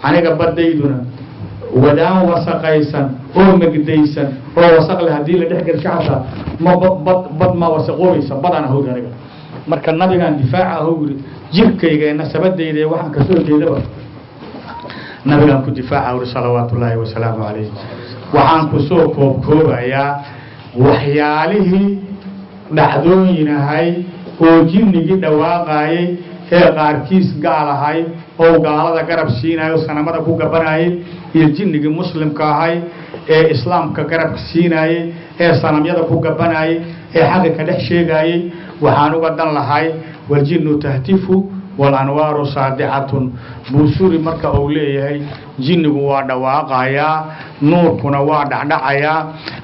Aniga baddayduna wadaan wasaqaysan oo megdaysan oo wasaq leh haddii la dhex gelsho xataa ma bad bad ma wasaqoobaysa, badaan ahow yidhi aniga. Marka nabigaan difaaca ahow yidhi, jirkayga ee nasabadayda ee waxaan kasoo jeedaba nabigaan ku difaaca uri, salawaatu ullaahi wasalaamu calayh. Waxaan kusoo koobkoobayaa waxyaalihii dhacdooyinahay oo jinnigii dhawaaqayay ee qaarkiis gaal ahay oo gaalada garab siinayo, sanamada ku gabanayay, iyo jinnigii muslimka ahay ee islaamka garab siinayay ee sanamyada ku gabanayay ee xaqi ka dhex sheegayay. Waxaan uga dan lahay waljinnu tahtifu walanwaaru saadicatun. Buusuri marka uu leeyahay jinnigu waa dhawaaqayaa, nuurkuna waa dhacdhacayaa.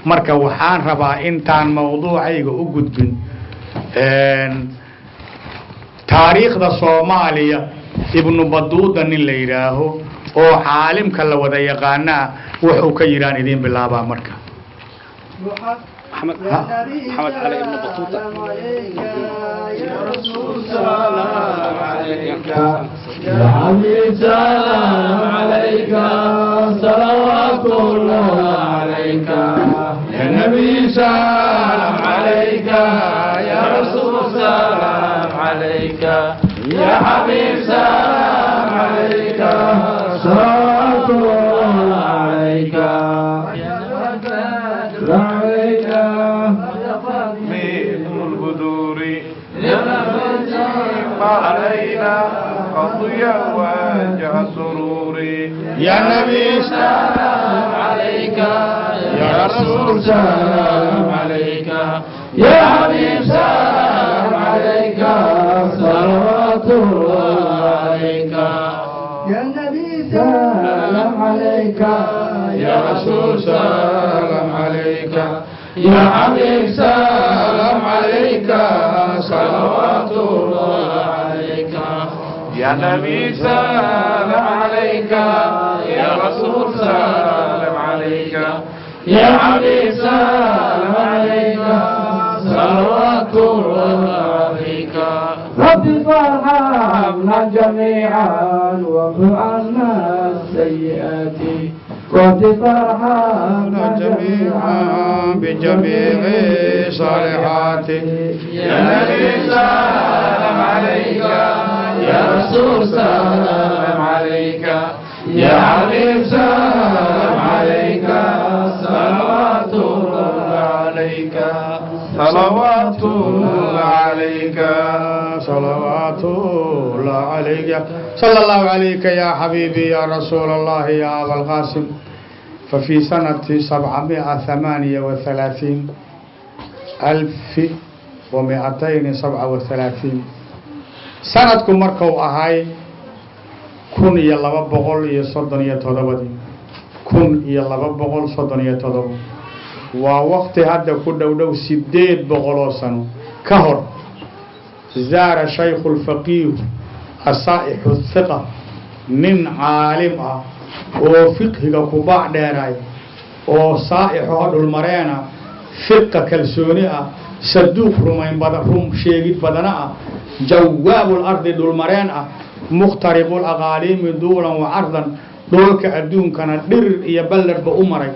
Marka waxaan rabaa intaan mawduucayga u gudbin taariikhda Soomaaliya, Ibnu Baduuda nin la yidhaaho oo caalimka la wada yaqaanaa wuxuu ka yidhaan idiin bilaabaa marka. محمد محمد علي ابن بطوطة. سلام عليك يا حبيب، سلام عليك، صلوات الله عليك يا نبي، سلام عليك يا رسول، سلام عليك يا حبيب، سلام عليك، صلوات الله عليك يا عليك من البدور علينا قضي وجه سروري. يا نبي سلام عليك يا رسول، سلام عليك يا حبيب، سلام عليك، صلوات الله عليك يا نبي، سلام عليك يا رسول، سلام عليك يا حبيب، سلام عليك، صلوات الله عليك يا نبي، سلام عليك يا رسول، سلام عليك يا حبيب، سلام عليك، صلوات الله عليك. رب فارحمنا جميعا واغفر عنا السيئات، رب فارحمنا جميعا بجميع صالحات. يا نبي سلام عليك يا رسول، سلام عليك يا حبيب، سلام عليك، صلوات الله عليك. صلوات الله عليك. صلوات الله عليك، صلى الله عليك يا حبيبي يا رسول الله يا أبا القاسم. ففي سنة 738، 1237 sanadku markuu ahay 1237dii, 1237 waa waqti hadda ku dhow dhow 800 sano ka hor, zaara shaykhu lfaqiih asaa'ixu thiqa, nin caalim ah oo fiqhiga ku baac dheeray oo saa'ixoo dhulmareena, fiqa kalsooni ah, saduuq rumayn badan, run sheegid badana ah, jawaabu lardi dhulmareen ah, mukhtariqu laqaaliimi duulan wa cardan, dhulalka adduunkana dhirir iyo ballarba u maray,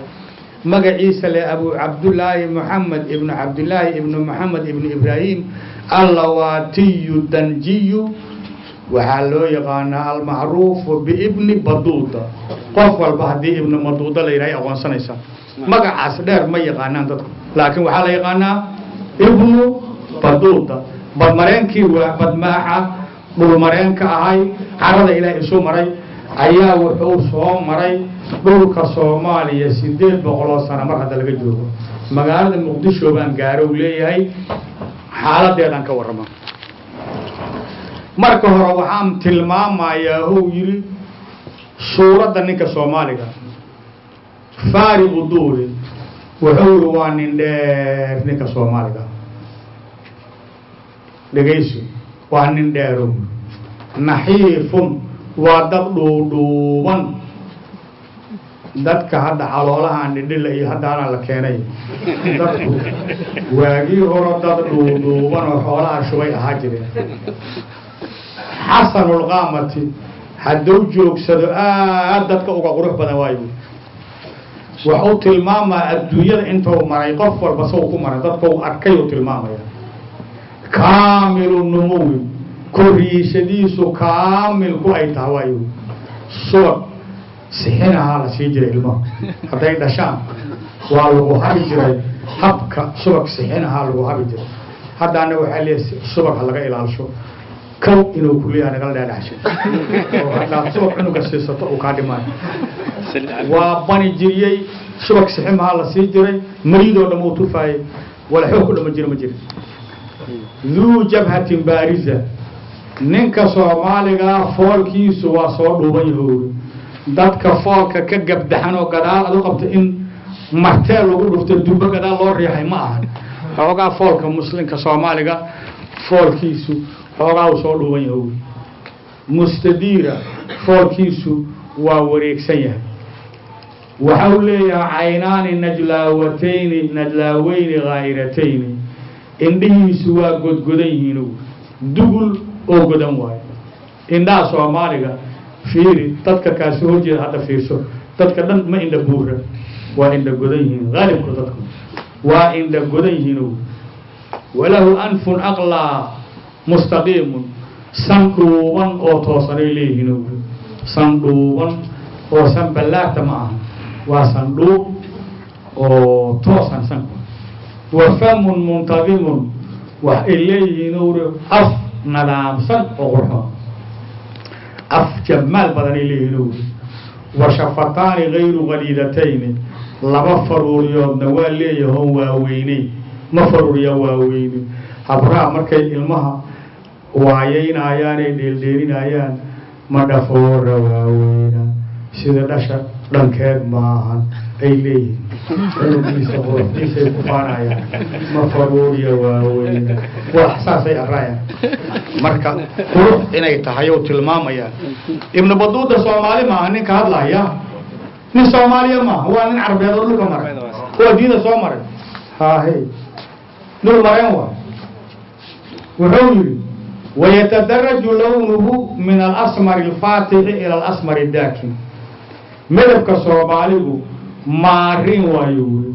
magaciisa le Abu Cabdullaahi Moxamed ibnu Cabdillaahi ibnu Moxamed ibnu Ibraahim Allawaatiyu Danjiyu. Waxaa loo yaqaanaa almacruufu biibni Baduuda. Qof walba haddii Ibnu Baduuda la yidhahay aqoonsanaysa. Magacaas dheer ma yaqaanaan dadku, laakiin waxaa la yaqaanaa Ibnu Baduuda, badmareenkii waa badmaaxa dhulmareenka ahay, carada Ilaah isu maray ayaa wuxuu soo maray dhulka Soomaaliya 800 sano mar hadda laga joogo. Magaalada Muqdisho baan gaaro uu leeyahay, xaaladeedaan ka warrama. Marka hore waxaan tilmaamayaa hou yidhi suuradda ninka Soomaaliga faariqu duuri. Wuxuu yihi waa nin dheer ninka Soomaaliga, dhegayso, waa nin dheerow, naxiifun, waa dad dhuudhuuban. Dadka hadda caloolahan dhidhila iyo haddaana la keenay, dadku waagii hore dad dhuudhuuban oo xoolaha shubay ahaa jireen. Xasanulqaamati, Hadduu joogsado aad dadka uga qurux badan waayo. Wuxuu tilmaamaa adduunyada intuu maray, qof walba sow ku maray, dadka uu arkay uu tilmaamaya. Kaamilu numuwi, koriishadiisu kaamilku ay tahay waayo. Subag sixinahaa la sii jiray ilmaha hadday dhashaan, waa lagu habi jiray habka subag sixinahaa lagu habi jiray. Haddaana waxaa leeyahay subag ha laga ilaalisho, kow inuu kuleeyahay nagala dhaadhacshay oo haddaad subag cunuga siisato uu kaa dhimaayo. Waa bani jiriyey, subag siximahaa la sii jiray, mariidoo dham uu tufaayey, walaxoo ku dhama jira ma jira. Duu jabhatin baariza, ninka soomaaligaa foolkiisu waa soo dhuuban yahoori. Dadka foolka ka gabdaxan oo gadaal adu qabta in martee lagu dhufto, dubo gadaal loo riixay ma ahan. Xoogaa foolka muslimka soomaaliga foolkiisu xoogaa uu soo dhuuban yahoori. Mustadiira, foolkiisu waa wareegsan yahay. Waxau leeyahay caynaani najlaawatayni najlaaweyni khaa'iratayni, indhihiisu waa godgodan yihiin, dugul oo godan waayo indhaha soomaaliga. Fiiri dadka kaasi horjeeda hadda, fiirso dadka dhan ma indha buura, waa indha godan yihiin haalibku, dadku waa indha godan yihiin. Walahu anfun aqlaa mustaqiimun, san dhuuban oo toosanay leeyihiin, san dhuuban oo san ballaarta ma aha, waa sandhuub oo toosan sanku. Wa famun muntadimun, wax ay leeyihiin uri af nadaamsan oo qurxoon, af jamaal badanay leeyihiin uri. Wa shafataani gayru qaliidatayni, laba faruuriyoodna waa leeyahoon waaweyney, ma faruuriya waaweyni. Habraha markay ilmaha waayeynayaanay dheeldheelinayaan, ma dhafoora waaweyna sida dhasha dhankeed maahan ay leeyihiin, cunugiisa quruxdiisay ku faanayaan, ma faruuriya waaweyna, wax saasay aqrayaan. Marka qurux inay tahay ou tilmaamayaan. Ibnu Baduuda soomaali maaha ninka hadlaya, nin soomaaliya maaha, waa nin carbeed oo dhulka maray oo diida soo maray, haahe dhul mareen waa. Wuxuu yidhi wayatadaraju lownuhu min alasmari alfaatixi ila alasmari daakin, midabka soomaaligu maariin waayo wuri.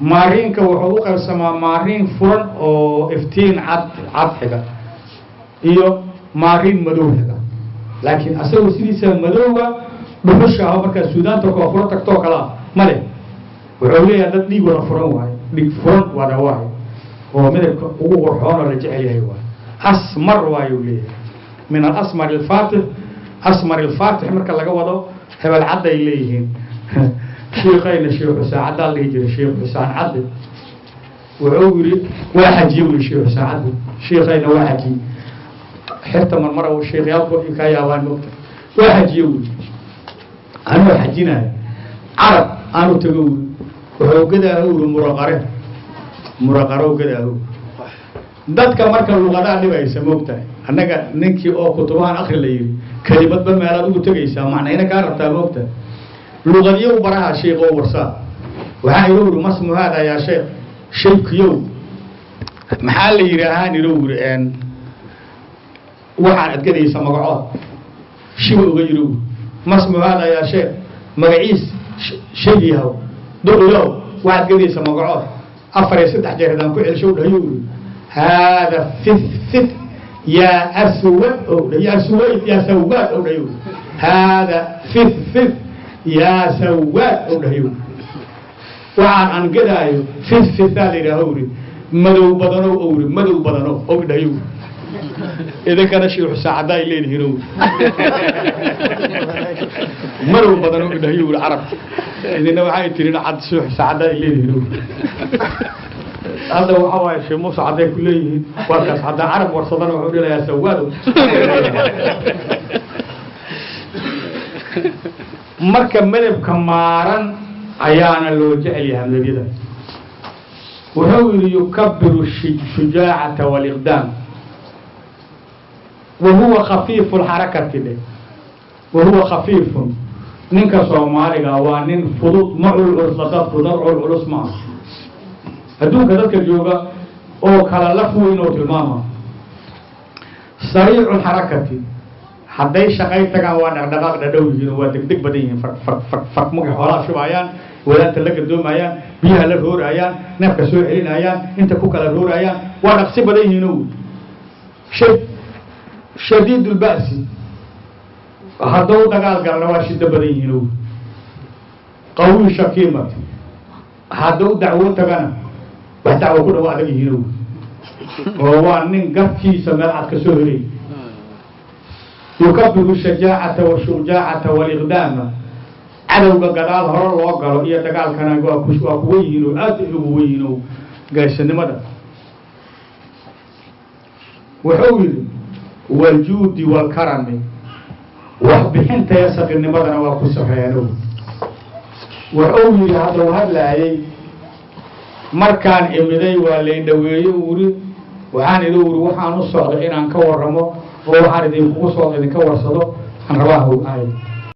Maariinka wuxuu u qaybsamaa maariin furan oo iftiin cad cad xiga iyo maariin madow xiga, laakiin asagoo sidiisa madowga dhuxusha aho markaa suudaanta koonfuro tagtoo kale ah male. Wuxuu leeyahay dad dhiig wada furan waayo, dhiig furan wada waayo oo midabka ugu qurxoon oo la jecel yahay waayo, asmar waayuu leeyahay. Min alasmar alfaatix, asmar alfaatix marka laga wado hebel cadday leeyihiin. Shiikayna Sheekh Xusaan Caddaa la dhihi jiray, Sheekh Xusaan Cadde wuxuu yidhi waa xajiye wuli. Sheekh Xusaan Cadde shiikayna waa xajiye, xirta marmara shiikhyaalku kaa yaabaan mogta, waa xajiye wuli. Anuu xajinayo carab aanu tago wuli, wuxuu gadaaho wuri muraqare, muraqarow gadaaho. Dadka marka luqadaa dhibaysa moogtahay, annaga ninkii oo kutubahan akri la yidhi kelimadba meelaad ugu tegaysaa macnayna kaa rabtaa moogtahay, luqadiyow baraha sheikoo warsaa. Waxaa iga wuri masmu haada yaa sheekh, shaybkiyow maxaa la yidhaahaan ilo wuri, waxaan adgadaysa magacood shiba uga yiri wuri, masmu haada yaa sheekh, magaciis shaygiyahow duqyow, waxaad gadaysa magacood. 4 iyo 3 jeer hadaan ku celshow dhayo wuri, haada fif fif yaa aswad ow dha, yaa suwayd yaa sawaad ow dhayo, haada fif fif yaa sawaad ow dhayo, waxaan aan gadaayo fif fifaa la yidhaaho wuri, madow badanow owri, madow badanow ow dhayo. Idinkana shiixu saacadda ay leedihiin owri, madow badanow idhayo wuri carab, idina waxay tirin cad shiixu saacadda ay leedihiin owri. Hadda waxa waaye Sheekh Muuse cadday ku leeyihiin, waa kaas. Haddaa carab warsadana wuxuu dhilayaa sawaado. Marka midabka maaran ayaana loo jecel yahay midabyada. Wuxuu yidhi yukabiru shujaacata waliqdaam wa huwa khafiifu lxarakati dhe, wa huwa khafiifun, ninka soomaaliga waa nin fudud, ma culculusla dadku, dad culculus ma aha adduunka dadka jooga oo kala laf weyn oo tilmaama. Sariicu lxarakati, Hadday shaqay tagaan, waa dhaqdhaqaaq dhadhow yihiin oo waa degdeg badan yihiin. Fag fag fag fag markay xoolaha shubayaan, wadaanta la gadoomayaan, biyaha la roorayaan, neefka soo celinayaan, inta ku kala roorayaan, waa dhaqsi badan yihiin. Oo shadiid lba'si, hadduu dagaal galna waa shido badan yihiin. Oo qawiy shakiimat, hadduu dacwo tagana wax dacwo ku dhawa adag yihiin. Oo waa nin garkiisa meel cad ka soo helay. Yukabiru shajaacata washujaacata waliqdaama, cadowga gadaal hore loo galo iyo dagaalkana waa kuwa yihiin oo aad ay ugu wen yihiin oo gaashanimada. Wuxuu yidhi waljuudi walkarami, waxbixinta iyo saqinimadana waa ku saxeeno. Wuxuu yidhi hadduu hadlaayay, markaan imiday waa lay dhaweeye. Uri waxaan idhi, uri waxaan u socda inaan ka warramo oo waxaan idinkugu socda idinka warsado aan rabaa. Ahay